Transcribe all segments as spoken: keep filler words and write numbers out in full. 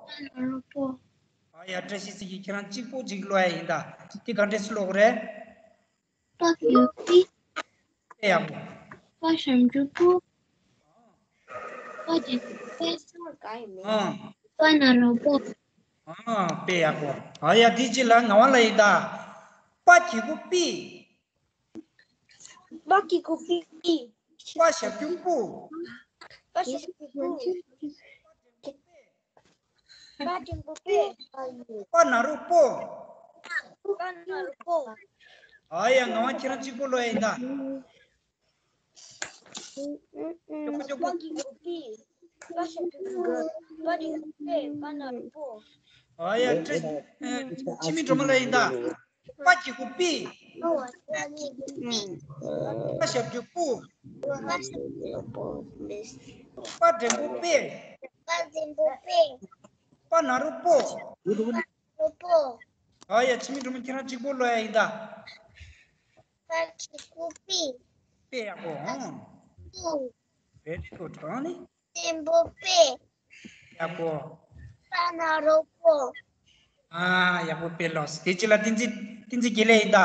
པ་ན་རོ་པོ། ཨ་ཡ། བཀྲ་ཤིས་ཚེ་རིང་གིས་ཁྱེད་རང་གཅིག་པོ་ཅིག་ཀློག་ཡ་ཡིན་ད། དེ་ག་འདྲས་སུ་ཀློག་རེད། པ་གི་གུ་པི། དཔེ་ཡག་པོ། པ་ཞབས་ཀྱུ་པུ། པ་འགྲེང་བུ་པེ། ཨ། པ་ན་རོ་པོ། ཨ། དཔེ་ཡག་པོ། ཨ་ཡ། དེ་རྗེས་ལ་ངག་དབང་ལགས་ཡིན་ད། པ་གི་གུ་པི། པ་གི་གུ་པི། པ་ཞབས་ཀྱུ་པུ། པ་ཞབས་ཀྱུ་པུ། པ་འགྲེང་བུ་པེ། པ་ན་རོ་པོ། པ་ན་རོ་པོ། ཨ་ཡ། ངག་དབང་ཁྱེད་རང་གཅིག་པོ་ཀློག་ཡ་ཡིན་ད། ཀྱོག་པོ་ཀྱོག་པོ། པ་གི་གུ་པི། པ་ཞབས་ཀྱུ་པུ། པ་འགྲེང་བུ་པེ། པ་ན་རོ་པོ། ཨ་ཡ། ཁྲི། ཨ། འཆི་མེད་སྒྲོལ་མ་ལགས་ཡིན་ད། པ་གི་གུ་པི། པ་ཞབས་ཀྱུ་པུ། པ་འགྲེང་བུ་པེ། པ་ན་རོ་པོ། ཨ་ཡ། འཆི་མེད་སྒྲོལ་མ་ཁྱེད་རང་གཅིག་པོ་ཀློག་ཡ་ཡིན་ད། པ་གི་གུ་པི། དཔེ་ཡག་པོ། ཨང་། པུ། བེ་རི་གུཌ། ཨང་ནི། འགྲེང་བུ་པེ། ཡག་པོ། པ་ན་རོ་པོ། ཨ། ཡག་པོ་དཔེ་ལོས། དེ་རྗེས་ལ་བསྟན་འཛིན། བསྟན་འཛིན་དགེ་ལེགས་ཡིན་ད།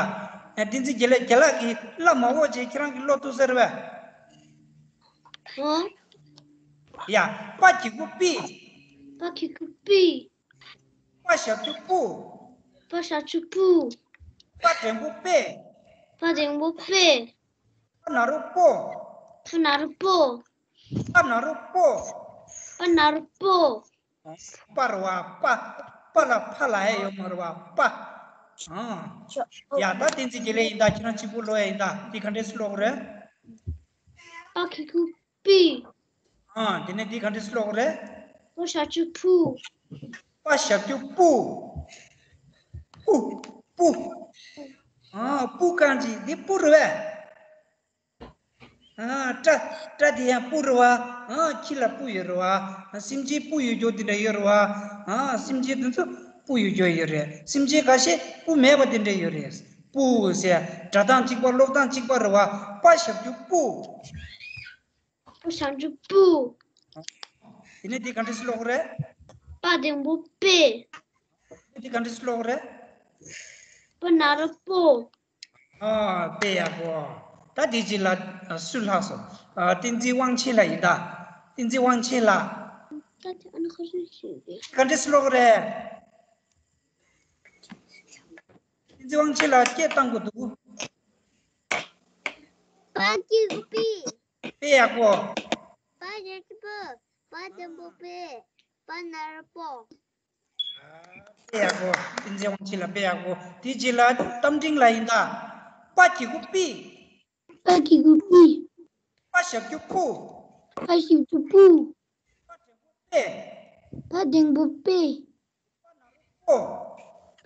ཨ། བསྟན་འཛིན་དགེ་ལེགས། རྒན་ལགས་ཀྱིས་བསླབ་མ་དགོས་ཅེས་ཁྱེད་རང་གིས་ཀློག་ཐུབ་ས་རེད་པས། ཨ། ཡ། པ་གི་གུ་པི། པ་གི་གུ་པི། པ་ཞབས་ཀྱུ་པུ། པ་ཞབས་ཀྱུ་པུ། པ་འགྲེང་བུ་པེ། པ་འགྲེང་བུ་པེ། པ་ན་རོ་པོ། པ་ན་རོ་པོ། པ་ན་རོ་པོ། པ་ན་རོ་པོ། པ་རེད་པ། པ། པ་ལ་ཕ་ལབ་ཡ་ཡོད་མ་རེད་པ། པ། ཨང་། ཡ། ད་བསྟན་འཛིན་དགེ་ལེགས་ཡིན་ད། ཁྱེད་རང་གཅིག་པོ་ཀློག་ཡ་ཡིན་ད། འདི་ག་འདྲས་སུ་ཀློག་རེད། པ་གི་གུ་པི། ཨང་། དེ་ནས་འདི་ག་འདྲས་སུ་ཀློག་རེད། པ་ཞབས་ཀྱུ་པུ། པ་ཞབས་ཀྱུ་པུ། པུ། པུ། ཨང་། པུ་གང་ཅི། འདི་པུ་རེད་པས། ཨ། སྐྲ། སྐྲ་དེ་ཡང་སྤུ་རེད་པ། ཨ། ཁྱི་ལ་སྤུ་ཡོད་རེད་པ། སེམས་ཅན་སྤུ་ཡོད་རྒྱུ་དེ་འདྲ་ཡོད་རེད་པ། ཨ། སེམས་ཅན་དེ་ཚོ་སྤུ་ཡོད་རྒྱུ་ཡོད་རེད། སེམས་ཅན་ཁ་ཤས་སྤུ་མེད་པ་དེ་འདྲ་ཡོད་རེད། སྤུ་ཟེར་སྒྲ་གདངས་གཅིག་པ། ཀློག་སྟངས་གཅིག་པ་རེད་པ། པ་ཞབས་ཀྱུ་པུ། པ་ཞབས་ཀྱུ་པུ། དེ་ནས་འདི་ག་འདྲས་སུ་ཀློག་རེད། པ་འགྲེང་བུ་པེ། འདི་ག་འདྲས་སུ་ཀློག་རེད། པ་ན་རོ་པོ། ཨ། དཔེ་ཡག་པོ། ད་དེ་རྗེས་ལ་སུ་ལྷག་སོང་། ཨ། བསྟན་འཛིན་དབང་ཆེན་ལགས་ཡིན་ད། བསྟན་འཛིན་དབང་ཆེན་ལགས། ག་འདྲས་སུ་ཀློག་རེད། བསྟན་འཛིན་དབང་ཆེན་ལགས་སྐད་བཏང་དགོས་འདུག་པ་གི་གུ་པི། དཔེ་ཡག་པོ། པ་ཞབས་ཀྱུ་པུ། པ་འགྲེང་བུ་པེ། པ་ན་རོ་པོ། དཔེ་ཡག་པོ། བསྟན་འཛིན་དབང་ཆེན་ལགས་དཔེ་ཡག་པོ། དེ་རྗེས་ལ་རྟ་མགྲིན་ལགས་ཡིན་ད། པ་གི་གུ་པི། པ་གི་གུ་པི། པ་ཞབས་ཀྱུ་པུ། པ་ཞབས་ཀྱུ་པུ། པེ། པ་འགྲེང་བུ་པེ། པོ།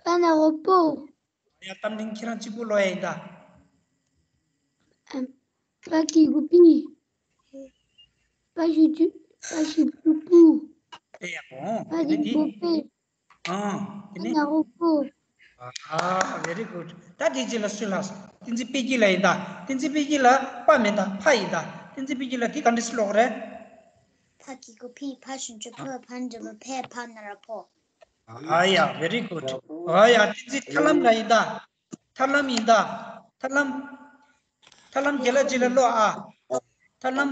པ་ན་རོ་པོ། ཡ། རྟ་མགྲིན་ཁྱེད་རང་གཅིག་པོ་ཀློག་ཡ་ཡིན་ད། ཨམ། པ་གི་གུ་པི། པ་ཞབས་ཀྱུ། པ་ཞབས་ཀྱུ་པུ། དཔེ་ཡག་པོ། པ་འགྲེང་བུ་པེ། ཨང་། དེ་ནས། པ་ན་རོ་པོ། ཨ། very good། ད་དེ་རྗེས་ལ་སུ་ལྷག་སོང་། བསྟན་འཛིན་དཔལ་སྐྱིད་ལགས་ཡིན་ད། བསྟན་འཛིན་དཔལ་སྐྱིད་ལགས་པ་མིན་ད། ཕ་ཡིན་ད། བསྟན་འཛིན་དཔལ་སྐྱིད་ལགས་འདི་ག་འདྲས་སུ་ཀློག་རེད། པ་གི་གུ་པི། ཕ་ཞབས་ཀྱུ་ཕུ། པ་འགྲེང་བུ་ཕེ། པ་ན་རོ་པོ། ཨ་ཡ། very good། ཨ་ཡ། བསྟན་འཛིན་ཐར་ལམ་ལགས་ཡིན་ད། ཐར་ལམ་ཡིན་ད། ཐར་ལམ། ཐར་ལམ་རྒན་ལགས་རྗེས་ལ་ཀློག་ཨ། ཐར་ལམ།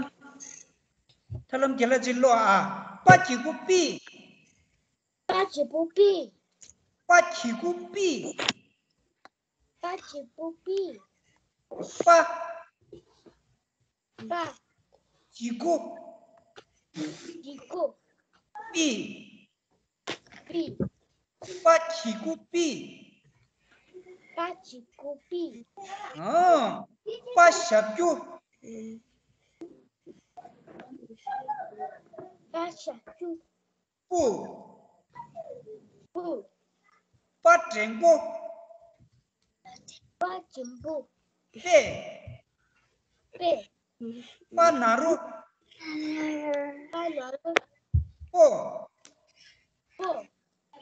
ཐར་ལམ་རྒན་ལགས་རྗེས་ཀློག་ཨ། པ་གི་གུ་པི། པ་གི་གུ་པི། པ་གི་གུ་པི། པ་གི་གུ་པི། པ། པ། གི་གུ། གི་གུ། པི། པི། པ་གི་གུ་པི། པ་གི་གུ་པི། ཨ། པ་ཞབས་ཀྱུ། པ་ཞབས་ཀྱུ། པུ། པུ། པ་འགྲེང་བུ། པ་འགྲེང་བུ། པེ། པེ། པ་ན་རོ། པ་ན་རོ། པོ། པོ།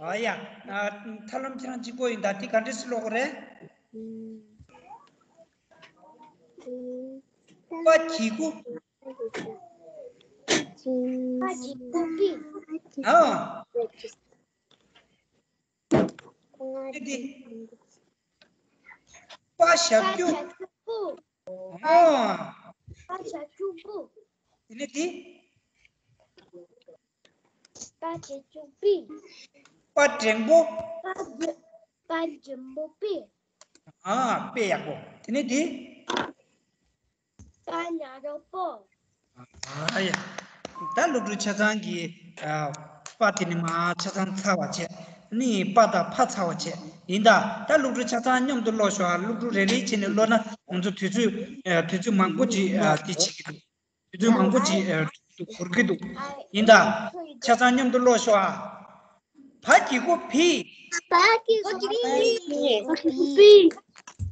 ཨ་ཡ། ཨ། ཐར་ལམ་ཁྱེད་རང་གཅིག་པོ་ཡིན་ད། དེ་ག་འདྲས་སུ་ཀློག་གི་རེད། པ་གི་གུ། པ་གི་གུ་པི། ཨ། དེ་དེ། པ་ཞབས་ཀྱུ། པ་ཞབས་ཀྱུ་པུ། ཨོ། པ་ཞབས་ཀྱུ་པུ། དེ་ནས་དེ། པ་ཞབས་ཀྱུ་པི། པ་འགྲེང་པོ། པ་འགྲེང་པོ་པི། ཨ། དཔེ་ཡག་པོ། དེ་ནས་དེ། པ་ན་རོ་པོ། ཨ་ཡ། ད་སློབ་ཕྲུག་ཆ་ཚང་གིས་ཨ། པ་དེ་ནི་མ་ཆ་ཚང་ཚར་བ་བྱས། ནི་པ་དང་ཕ་ཚར་བ་བྱས། ཡིན་ད། ད་སློབ་ཕྲུག་ཆ་ཚང་མཉམ་དུ་ཀློག་ཤོག་ཨ། སློབ་ཕྲུག་རེ་རེ་བྱས་ནས་ཀློག་ན་ང་ཚོ་དུས་ཚོད་ཨ། དུས་ཚོད་མང་པོ་ཅིག་ཨ། དེ་བྱེད་ཀྱི་འདུག་དུས་ཚོད་མང་པོ་ཅིག་ཨ། འགོར་གྱི་འདུག་ཡིན་ད། ཆ་ཚང་མཉམ་དུ་ཀློག་ཤོག་ཨ། བ་གི་གུ་བི། བ་གི་གུ་བི།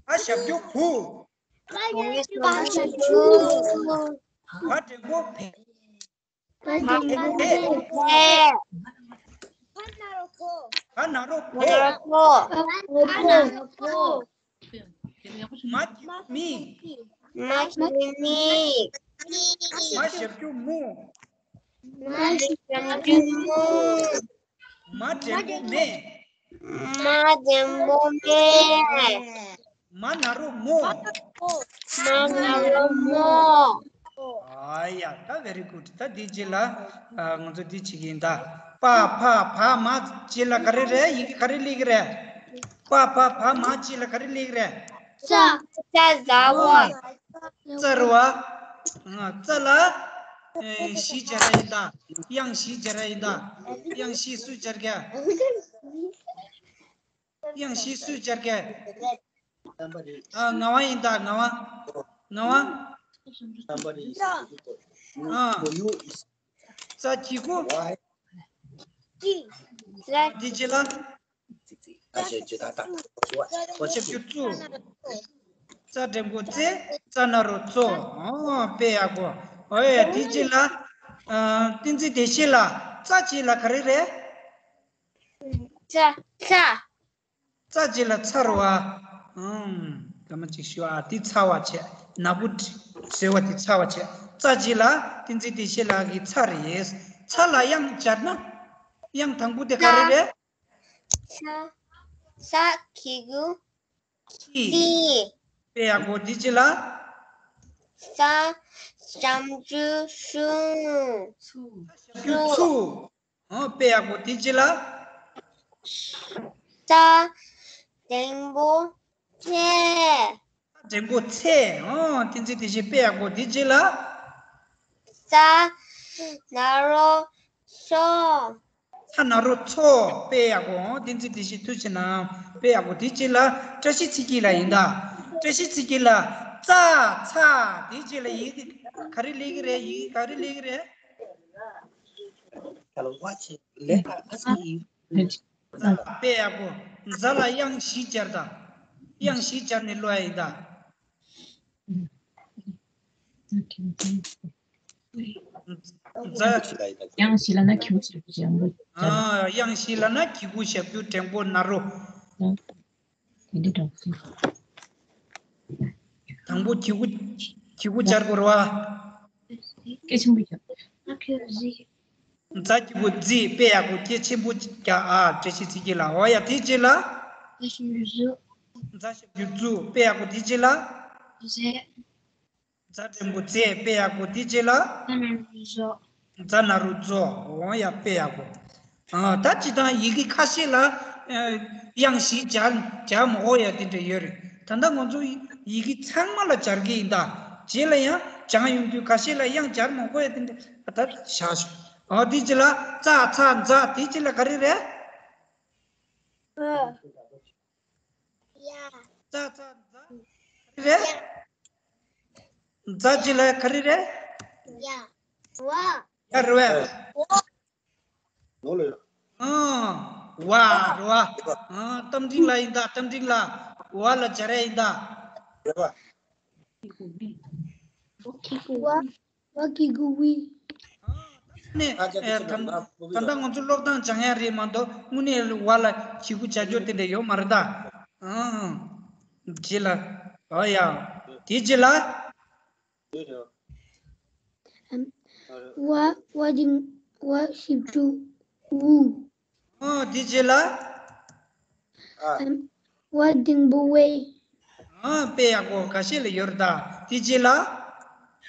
བ་ཞབས་ཀྱུ་བུ། བ་འགྲེང་པོ་བེ། བ་འགྲེང་པོ་བེ། བ་ན་རོ་བོ། བ་ན་རོ་བོ། མ་གི་གུ་མི། མ་གི་གུ་མི། མ་ཞབས་ཀྱུ་མུ། མ་ཞབས་ཀྱུ་མུ། མ་འགྲེང་པོ་མེ། མ་འགྲེང་པོ་མེ། མ་ན་རོ་མོ། མ་ན་རོ་མོ། ཨ་ཡ། ད་very good། ད་འདི་རྗེས་ལ་ཨ། ང་ཚོ་འདི་བྱེད་ཀྱི་ཡིན་ད། པ་ཕ་བ་མ་རྗེས་ལ་ག་རེ་རེད། ཡི་གེ་ག་རེ་སླེབས་ཀྱི་རེད། པ་ཕ་བ་མ་རྗེས་ལ་ག་རེ་སླེབས་ཀྱི་རེད། ཙ། ཙ་ཟ་བ། ཙ་རུ་བ། ཙ་ལ་ཨེ། བཞི་སྦྱར་ཡ་ཡིན་ད། དབྱངས་བཞི་སྦྱར་ཡ་ཡིན་ད། དབྱངས་བཞི་སུས་སྦྱར་ག་དབྱངས་བཞི་སུས་སྦྱར་ག་ཨ། ངག་དབང་ཡིན་ད། ངག་དབང་། ངག་དབང་། ཨ། ཙ་གི་གུ། ཙ། འདི་རྗེས་ལ། བ་ཞབས་ཀྱུ་བཙུ། ཙ་འགྲེང་པོ་ཙེ། ཙ་ན་རོ་ཙོ། ཨོ། དཔེ་ཡག་པོ། ཨོ་ཡ། འདི་རྗེས་ལ། ཨ། བསྟན་འཛིན་བདེ་གཤེགས་ལགས། ཙ་རྗེས་ལ་ག་རེ་རེད། ཙ། ཙ། ཙ་རྗེས་ལ་ཚ་རུ་བ། ཨང་། སྐར་མ་གཅིག་ཞུ་ཨ། འདི་ཚ་བ་བྱས། ན་བུ་ཟེར་བ་འདི་ཚ་བ་བྱས། ཙ་རྗེས་ལ་བསྟན་འཛིན་བདེ་གཤེགས་ལགས་ཀྱི་ཚ་རེད། ཚ་ལ་དབྱངས་སྦྱར་ན། དབྱངས་དང་པོ་དེ་ག་རེ་རེད། ས། ས་གི་གུ། སི། སི། དཔེ་ཡག་པོ། འདི་རྗེས་ལ། ས་ཞབས་ཀྱུ་སུ། ཞབས་ཀྱུ་ཚུ། ཨོ། དཔེ་ཡག་པོ། དེ་རྗེས་ལ། ཙ་འགྲེང་པོ་ཙེ། ཙ་འགྲེང་པོ་ཙེ། ཨོ། བསྟན་འཛིན་བདེ་གཤེགས། དཔེ་ཡག་པོ། དེ་རྗེས་ལ། ཙ་ན་རོ་ཙོ། ཙ་ན་རོ་ཙོ། དཔེ་ཡག་པོ། ཨོ། བསྟན་འཛིན་བདེ་གཤེགས། ཐུགས་རྗེ་གནང་། དཔེ་ཡག་པོ། དེ་རྗེས་ལ་བཀྲ་ཤིས་ཚེ་སྐྱིད་ལགས་ཡིན་ད། བཀྲ་ཤིས་ཚེ་སྐྱིད་ལགས། ཙ་ཚ། དེ་རྗེས་ལ་ཡི་གེ་ག་རེ་སླེབས་ཀྱི་རེད། ཡི་གེ་ག་རེ་སླེབས་ཀྱི་རེད། དཔེ་ཡག་པོ། ཛ་ལ་དབྱངས་བཞི་སྦྱར་དང་། དབྱངས་བཞི་སྦྱར་ནས་ཀློག་ཡ་ཡིན་ད། ཛ། དབྱངས་བཞི་ལབ་ན་གི་གུ་ཞབས་ཀྱུ་འགྲེང་པོ། ཨ། དབྱངས་བཞི་ལབ་ན་གི་གུ་ཞབས་ཀྱུ་འགྲེང་པོ་ན་རོ། དེ་འདྲ་འདྲ་པོ། དང་པོ་གི་གུ། གི་གུ་སྦྱར་དགོས་རེད་བ། སྐད་ཆེན་པོ་རྒྱག་ཛ་གི་གུ་ཛི། དཔེ་ཡག་པོ། སྐད་ཆེན་པོ་རྒྱག་ཨ། བཀྲ་ཤིས་ཚེ་སྐྱིད་ལགས། འོ་ཡ། དེ་རྗེས་ལ། ཛ་ཞབས་ཀྱུ་ཛུ། དཔེ་ཡག་པོ། དེ་རྗེས་ལ། ཛ་འགྲེང་པོ་ཛེ། དཔེ་ཡག་པོ། དེ་རྗེས་ལ། ཛ་ན་རོ་ཛོ། འོ་ཡ། དཔེ་ཡག་པོ། ཨ། ད་སྤྱིར་བཏང་ཡི་གེ་ཁ་ཤས་ལ་ཨ། དབྱངས་བཞི་སྦྱར་སྦྱར་མ་དགོས་ཡ་དེ་འདྲ་ཡོད་རེད། ད་ལྟ་ང་ཚོ་ཡི་གེ་ཚང་མ་ལ་སྦྱར་གྱི་ཡིན་ད། རྗེས་ལ་ཡང་སྦྱང་ཡོང་དུས་ཁ་ཤས་ལ་དབྱངས་སྦྱར་མ་དགོས་ཡ་དེ་འདྲ་ད་བཞག་ཤོག་ཨ། དེ་རྗེས་ལ་ཙ་ཚ་ཛ། དེ་རྗེས་ལ་ག་རེ་རེད། ཙ་ཚ་ཛ། ག་རེ་རེད། ཛ་རྗེས་ལ་ག་རེ་རེད། ཡ། རེད་བས། ཨ། བ་རེད་བ། ཨ། རྟ་མགྲིན་ལ་ཡིན་ད། རྟ་མགྲིན་ལ། བ་ལ་སྦྱར་ཡ་ཡིན་ད། བ། བ་གི་གུ་བི། ནས་ད་ད་ལྟ་ང་ཚོ་ཀློག་སྟངས་སྦྱང་ཡ་རེད་མ་གཏོགས་དངོས་གནས་བ་ལ་གི་གུ་སྦྱར་རྒྱུ་དེ་འདྲ་ཡོད་མ་རེད་ད། ཨང་། རྗེས་ལ། ཨ་ཡ། དེ་རྗེས་ལ། བ། བ་འགྲེང་བ་ཞབས་ཀྱུ་ཝུ། ཨོ། དེ་རྗེས་ལ། ཨ། ཝ་འགྲེང་བུ་ཝེ། ཨ། དཔེ་ཡག་པོ། ཁ་ཤས་ལ་ཡོད་རེད་ད། དེའི་རྗེས་ལ།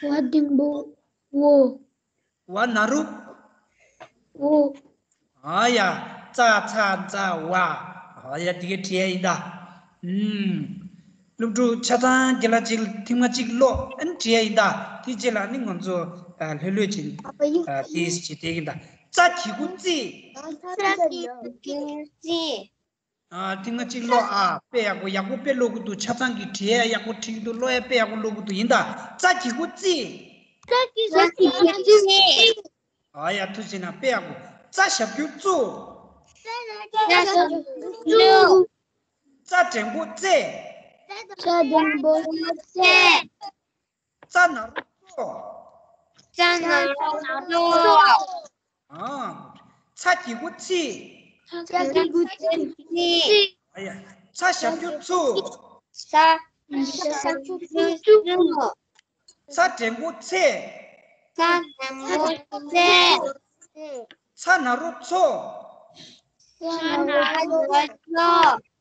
ཝ་འགྲེང་བུ་ཝོ། ཝ་ན་རོ། ཝོ། ཨ་ཡ། ཙ་ཚ་ཛ་ཝ། ཨ་ཡ། དེ་ག་བྲིས་ཡ་ཡིན་ད། ཨུམ། སློབ་ཕྲུག་ཆ་ཚང་རྒན་ལགས་ཅིག་ཐེངས་མ་གཅིག་ཀློག་ཨ་ནི་བྲིས་ཡ་ཡིན་ད། དེའི་རྗེས་ལ་ནི་ང་ཚོ་ཨ་ལྷོད་ལྷོད་ཅིག་ཨ་དེ་བྱེད་བསྡད་ཀྱིན་ད། ཙ་གི་གུ་ཙི། ཙ་གི་གུ་ཙི། ཨ། ཐེངས་མ་གཅིག་ཀློག་ཨ། དཔེ་ཡག་པོ། ཡག་པོ་དཔེ་ཀློག་གི་འདུག་ཆ་ཚང་གིས་བྲིས་ཡ་ཡག་པོ་བྲིས་ཀྱི་འདུག་ཀློག་ཡ་དཔེ་ཡག་པོ་ཀློག་གི་འདུག་ཡིན་ད། ཙ་གི་གུ་ཙི། ཙ་གི་གུ་ཙི། ཨ་ཡ། ཐུགས་རྗེ་གནང་། དཔེ་ཡག་པོ། ཙ་ཞབས་ཀྱུ་ཙུ། ཙ་ཞབས་ཀྱུ་ཙུ། ཙ་འགྲེང་བུ་ཙེ། ཙ་འགྲེང་བུ་ཙེ། ཙ་ན་རོ་ཙོ། ཙ་ན་རོ་ཙོ། ཨ། ཚ་གི་གུ་ཚི། ཚ་གི་གུ་ཚི། ཨ་ཡ། ཚ་ཞབས་ཀྱུ་ཚུ། ཚ་ཞབས་ཀྱུ་ཚུ། ཚ་འགྲེང་བུ་ཚེ། ཚ་འགྲེང་བུ་ཚེ། ཚ་ན་རོ་ཚོ། ཚ་ན་རོ་ཚོ།